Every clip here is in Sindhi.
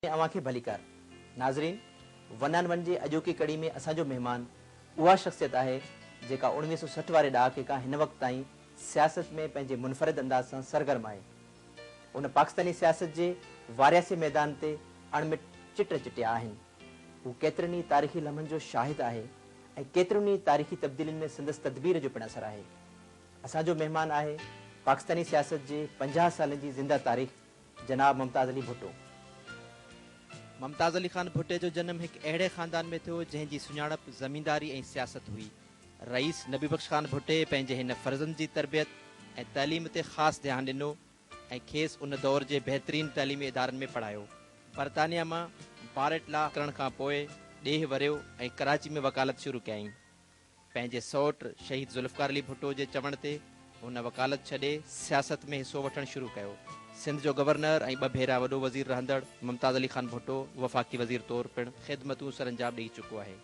اوهان کي ڀليڪار. ناظرين ون آن ون جي اڄوڪي ڪڙي ۾ اسان جو مهمان اها شخصيت آهي جيڪا 1960 واري ڏهاڪي کان هن وقت تائين سياست ۾ پنهنجي منفرد انداز سان سرگرم آهي. ان پاڪستاني سياست جي وارياسي ميدان تي اڻمٽ چٽ چٽيا آهن. هو ڪيترن ئي تاريخي لمحن جو شاهد آهي ۽ ڪيترين ئي تاريخي تبديلين ۾ سندس تدبير جو پڻ اثر آهي. اسان جو مهمان آهي پاڪستاني سياست جي 50 سالن جي زنده تاريخ جناب ممتاز علي ڀٽو. ممتاز علي خان ڀٽي جو جنم هڪ اهڙي خاندان ۾ ٿيو جنهن جي سڃاڻپ زمينداري ۽ سياست هئي. رئيس نبي بخش خان ڀٽي پنهنجي هن فرزند جي تربيت ۽ تعليم تي خاص ڌيان ڏنو ۽ کيس ان دور جي بهترين تعليمي ادارن ۾ پڙهايو. برطانيا مان بار ايٽ لا ڪرڻ کان پوء ڏيهه وريو ۽ ڪراچي ۾ وڪالت شروع ڪيائين. پنهنجي سئوٽ شهيد ذوالفقار علي ڀٽو جي چوڻ تي هن وڪالت ڇڏي سياست ۾ حصو وٺڻ شروع ڪيو. سنڌ جو گورنر ۽ ٻه ڀيرا وڏو وزير رهندڙ ممتاز علي خان ڀٽو وفاقي وزير طور پڻ خدمتون سرانجام ڏئي چڪو آهي.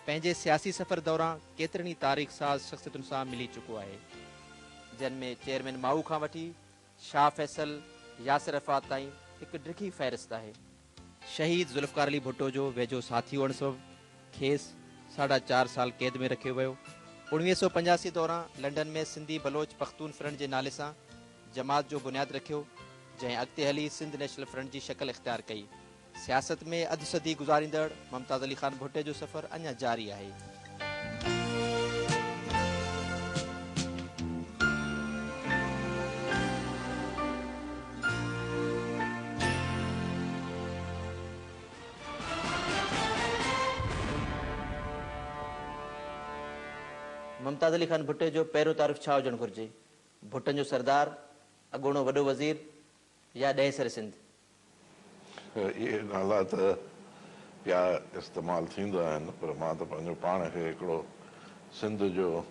پنهنجي سياسي سفر دوران ڪيترين ئي تاريخ ساز شخصيتن سان ملي چڪو آهي، جن ۾ چيئرمين مائو کان وٺي شاهه فيصل، ياسر عرفات تائين هڪ ڊگهي فهرست آهي. شهيد ذوالفقار علي ڀٽو جو ويجهو ساٿي هئڻ سبب کيس ساڍا چار سال قيد ۾ رکيو ويو. 1985 دوران لنڊن ۾ سنڌي بلوچ پختون فرنٽ جي نالي سان جماعت جو بنياد رکيو، جنهن اڳتي هلي سنڌ نيشنل فرنٽ جي شڪل اختيار ڪئي. سياست ۾ اڌ صدي گذاريندڙ ممتاز علي خان ڀٽي جو سفر اڃا جاري آهي. ممتاز علي خان ڀٽي جو پهريون تعارف ڇا هجڻ گهرجي؟ ڀٽن جو سردار، اڳوڻو وڏو وزير يا ڏهيسر سنڌ؟ اهي نالا ته پيا استعمال ٿيندا آهن پر مان ته پنهنجو پاڻ کي هڪڙو سنڌ جو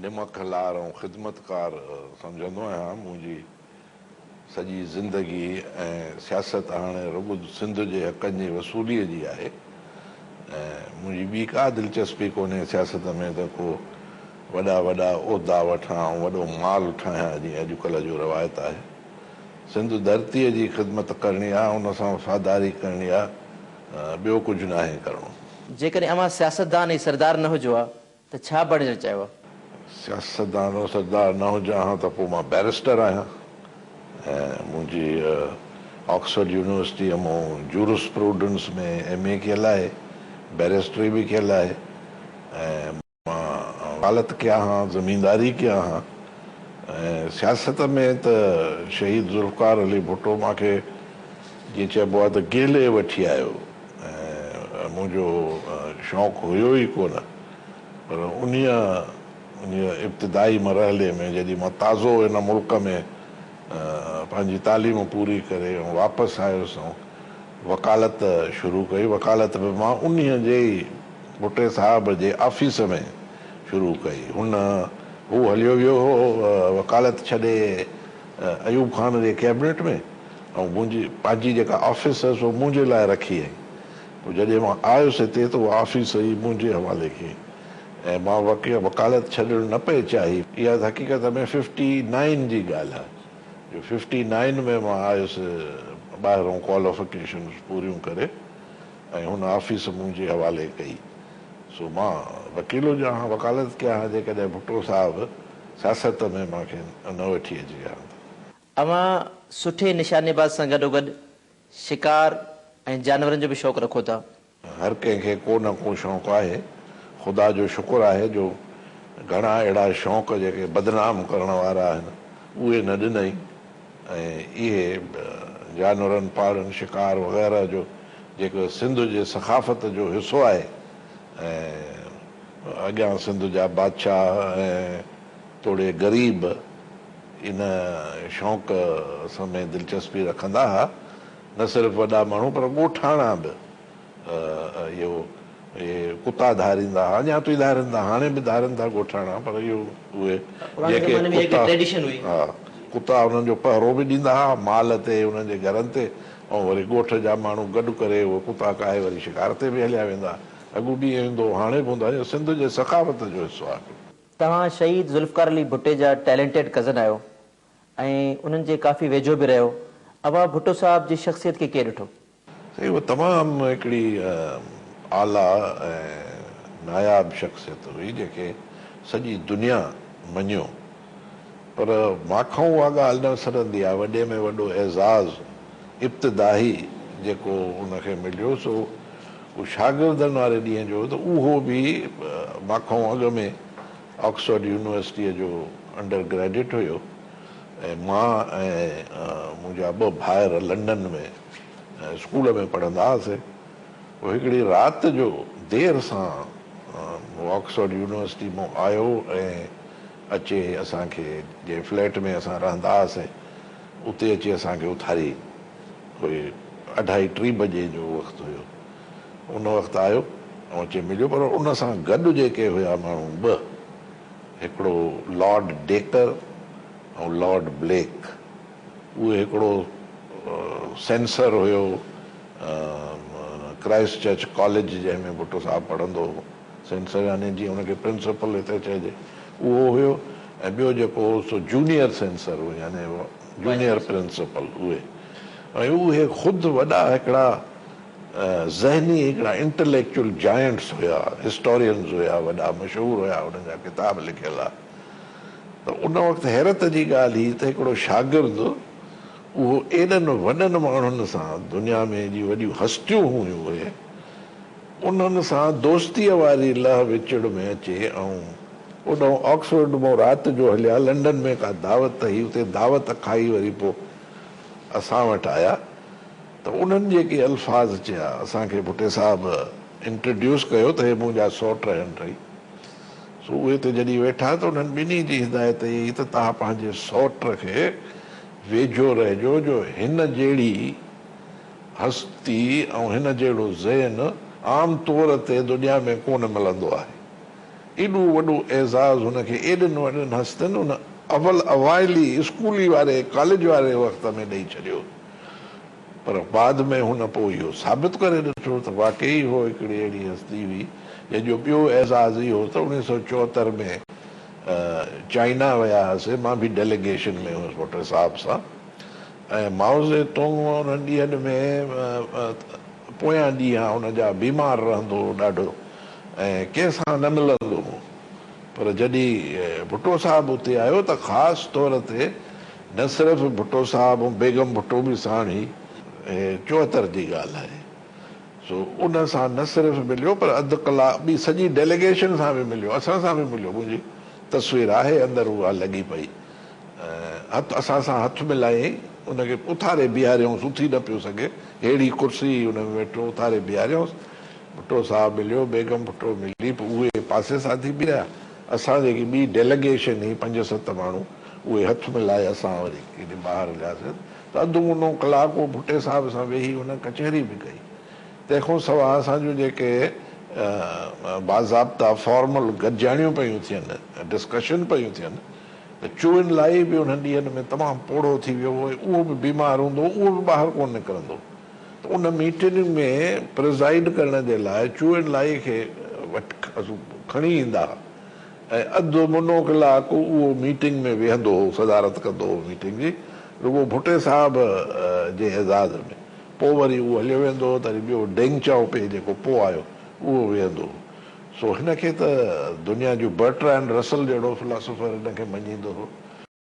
نمڪ لار ۽ خدمتڪار سمجهندو آهيان. منهنجي سڄي زندگي ۽ سياست هاڻي رڳو سنڌ جي حقن جي وصوليء جي آهي ۽ منهنجي ٻي ڪا دلچسپي ڪونهي سياست ۾ ته ڪو وڏا وڏا عهدا وٺان ۽ وڏو مال ٺاهيان جيئن اڄڪلهه جو روايت آهي. سنڌ ڌرتيء جي خدمت ڪرڻي آ، ان سان وفاداري ڪرڻي آ، ٻيو ڪجهه ناهي ڪرڻو. جيڪڏهن اوهان سياستدان ۽ سردار نه هجو ها ته ڇا بڻجڻ چاهيو ها؟ سياستدان ۽ سردار نه هجان ها ته پوء مان بئريسٽر آهيان ۽ منهنجي آڪسفورڊ يونيورسٽيء مون جورسپروڊنس ۾ ايم اي ڪيل آهي، بئريسٽري به ڪيل آهي ۽ مان وڪالت ڪيان ها، زمينداري ڪيان ها ۽ سياست ۾ ته شهيد ذوالفقار علي ڀٽو مان کي جيئن چئبو آهي ته گيلي وٺي آيو ۽ منهنجو شوق هيو ئي ڪونه پر انهيء انهيء ابتدائي مرحلي ۾ جڏهن مان تازو هن ملڪ ۾ پنهنجي تعليم پوري ڪري ۽ واپس آيس ۽ وڪالت شروع ڪئي، وڪالت به مان انهيء جي ئي ڀٽي صاحب جي آفيس ۾ شروع ڪئي. هن هو هليو ويو هو وڪالت ڇڏي ايوب خان جي ڪئبنيٽ ۾ ۽ منهنجي پنهنجي جيڪا آفيس هيس اها منهنجي لاء رکي هئائين. پوء جڏهن مان آيس هتي ته اها آفيس ئي منهنجي حوالي ڪيائين ۽ مان وڪالت ڇڏڻ نه پئي چاهي. اها ته حقيقت ۾ ففٽي نائين جي ڳالهه آهي جو ففٽي نائين ۾ مان آيس ٻاهرئون ڪواليفڪيشنز پوريون ڪري. ۽ هن آفيس منهنجي حوالي ڪئي. سو مان وڪيل هجان ها، وڪالت ڪيان ها، جيڪڏهن ڀٽو صاحب سياست ۾ مان کي نه وٺي اچي ها ته. اوهان سٺي نشانيباز سان گڏوگڏ شڪار ۽ جانورن جو به شوق رکو ٿا. هر ڪنهن کي ڪو نه ڪو شوق آهي. خدا جو شڪر آهي جو گهڻا اهڙا شوق جيڪي بدنام ڪرڻ وارا آهن، اهي نه ڏنائين. ۽ اهي جانورن پالڻ، شڪار وغيره جو جيڪو سنڌ جي ثقافت جو حصو آهي ۽ اڳيان سنڌ جا بادشاهه ۽ توڙي غريب ان شوق ۾ دلچسپي رکندا ها، نه صرف وڏا ماڻهو پر ڳوٺاڻا به. اهو اهي ڪتا ڌاريندا ها اڃا تائين ڌارين ٿا هاڻي به ڌارين ٿا ڳوٺاڻا پر اهو اهي جيڪي ڪتا ها ڪتا انهن جو پهرو به ڏيندا ها مال تي انهن جي گهرن تي ۽ وري ڳوٺ جا ماڻهو گڏ ڪري اهي ڪتا ڪاهي وري شڪار تي به هليا ويندا اڳ به ائين هوندو هو هاڻي به هوندو آهي اهو سنڌ جي ثقافت جو حصو آهي. توهان شهيد ذوالفقار علي ڀٽي جا ٽيلنٽيڊ ڪزن آهيو ۽ انهن جي ڪافي ويجهو به رهيو. اوهان ڀٽو صاحب جي شخصيت کي ڪيئن ڏٺو؟ سائين اها تمام هڪڙي اعليٰ ۽ ناياب شخصيت هئي جنهن کي سڄي دنيا مڃيو پر مان کان اها ڳالهه نه وسرندي آهي وڏي ۾ وڏو اعزاز ابتدائي جيڪو ان کي مليو سو اهو شاگردن واري ڏينهن جو ته اهو به مان کان اڳ ۾ آڪسفورڊ يونيورسٽيء جو انڊر گريجوئيٽ هيو ۽ مان ۽ منهنجا ٻه ڀائر لنڊن ۾ اسڪول ۾ پڙهندا هئاسي. پوء هڪڙي رات جو دير سان هو آڪسفورڊ يونيورسٽي مون آيو ۽ اچي اسان کي جنهن فليٽ ۾ اسان رهندا هئاسي اتي اچي اسان کي اٿاري. ڪوئي اڍائي ٽي بجي جو وقت هيو. ان وقت آيو ۽ اچي مليو پر ان سان گڏ جيڪي هيا ماڻهو ٻه هڪڙو لارڊ ڊيڪر ۽ لارڊ بليڪ اهي هڪڙو سينسر هيو ڪرائسٽ چرچ ڪاليج جنهن ۾ ڀٽو صاحب پڙهندو هو سينسر يعني جيئن ان کي پرنسپل هتي چئجي اهو هيو ۽ ٻيو جيڪو هو سو جونيئر سينسر هو يعني جونيئر پرنسپل اهي ۽ اهي خود وڏا هڪڙا ذهني هڪڙا انٽليڪچوئل جائنٽس هيا، هسٽورينز هيا، وڏا مشهور هيا، انهن جا ڪتاب لکيل آ ته ان وقت حيرت جي ڳالهه هئي ته هڪڙو شاگرد اهو ايڏن وڏن ماڻهن سان دنيا ۾ جي وڏيون هستيون هيون اهي انهن سان دوستيء واري لهه وچڙ ۾ اچي ۽ اوڏانهن آڪسفورڊ مان رات جو هليا لنڊن ۾ ڪا دعوت هئي اتي دعوت کائي وري پوء اسان وٽ آيا ته انهن جيڪي الفاظ چيا، اسان کي ڀٽي صاحب انٽروڊيوس ڪيو ته هي منهنجا سئوٽ آهن ٽئي. سو اهي اتي جڏهن ويٺا ته انهن ٻنهي جي هدايت اها هئي ته توهان پنهنجي سئوٽ کي ويجهو رهجو جو هن جهڙي هستي ۽ هن جهڙو ذهن عام طور تي دنيا ۾ ڪونه ملندو آهي. ايڏو وڏو اعزاز هن کي ايڏن وڏن هستين ان اول اوائلي اسڪولي واري ڪاليج واري وقت ۾ ڏئي ڇڏيو. پر بعد ۾ هن پوء اهو ثابت ڪري ڏٺو ته واقعي هوء هڪڙي اهڙي هستي هئي، جنهن جو ٻيو اعزاز اهو ته 1974 ۾ چائنا ويا هئاسين، مان به ڊيليگيشن ۾ هئس ڀٽو صاحب سان ۽ مائوزي تونگ انهن ڏينهن ۾ پويان ڏينهن هن جا بيمار رهندو هو ڏاڍو ۽ ڪنهن سان نه ملندو هو پر جڏهن ڀٽو صاحب اتي آيو ته خاص طور تي نه صرف ڀٽو صاحب ۽ بيگم ڀٽو به ساڻ هئي. هي 74 جي ڳالهه آهي. سو ان سان نه صرف مليو پر اڌ ڪلاڪ ٻي سڄي ڊيليگيشن سان به مليو، اسان سان به مليو. منهنجي تصوير آهي اندر اها لڳي پئي. هٿ اسان سان هٿ ملايائين، ان کي اٿاري بيهاريائونس، اٿي نه پيو سگهي، ههڙي ڪرسي هئي ان ۾ ويٺو، اٿاري بيهاريائونس. ڀٽو صاحب مليو، بيگم ڀٽو ملي، پوء اهي پاسي سان ٿي بيهي رهيا. اسان جيڪي ٻي ڊيليگيشن هئي پنج ست ماڻهو، اهي هٿ ملائي اسان وري ڪيڏي ٻاهر هلياسين ته اڌ منو ڪلاڪ اهو ڀٽي صاحب سان ويهي هن ڪچهري به ڪئي. تنهن کان سواء اسان جون جيڪي باضابطا فارمل گڏجاڻيون پيون ٿين، ڊسڪشن پيون ٿين ته چوئن لائي به انهن ڏينهن ۾ تمام پوڙهو ٿي ويو هو ۽ اهو به بيمار هوندو هو، اهو به ٻاهر ڪونه نڪرندو هو ته ان ميٽنگ ۾ پرزائيڊ ڪرڻ جي لاء چوئن لائي کي وٽ کڻي ايندا ها ۽ اڌ منو ڪلاڪ اهو ميٽنگ ۾ ويهندو هو، صدارت ڪندو هو ميٽنگ جي، رڳو ڀٽي صاحب جي اعزاز ۾. پوء وري اهو هليو ويندو هو ته وري ٻيو ڊينگ چائو پي جيڪو پوء آيو اهو ويهندو هو. سو هن کي ته دنيا جو برٽرانڊ رسل جهڙو فلاسافر هن کي مڃيندو هو.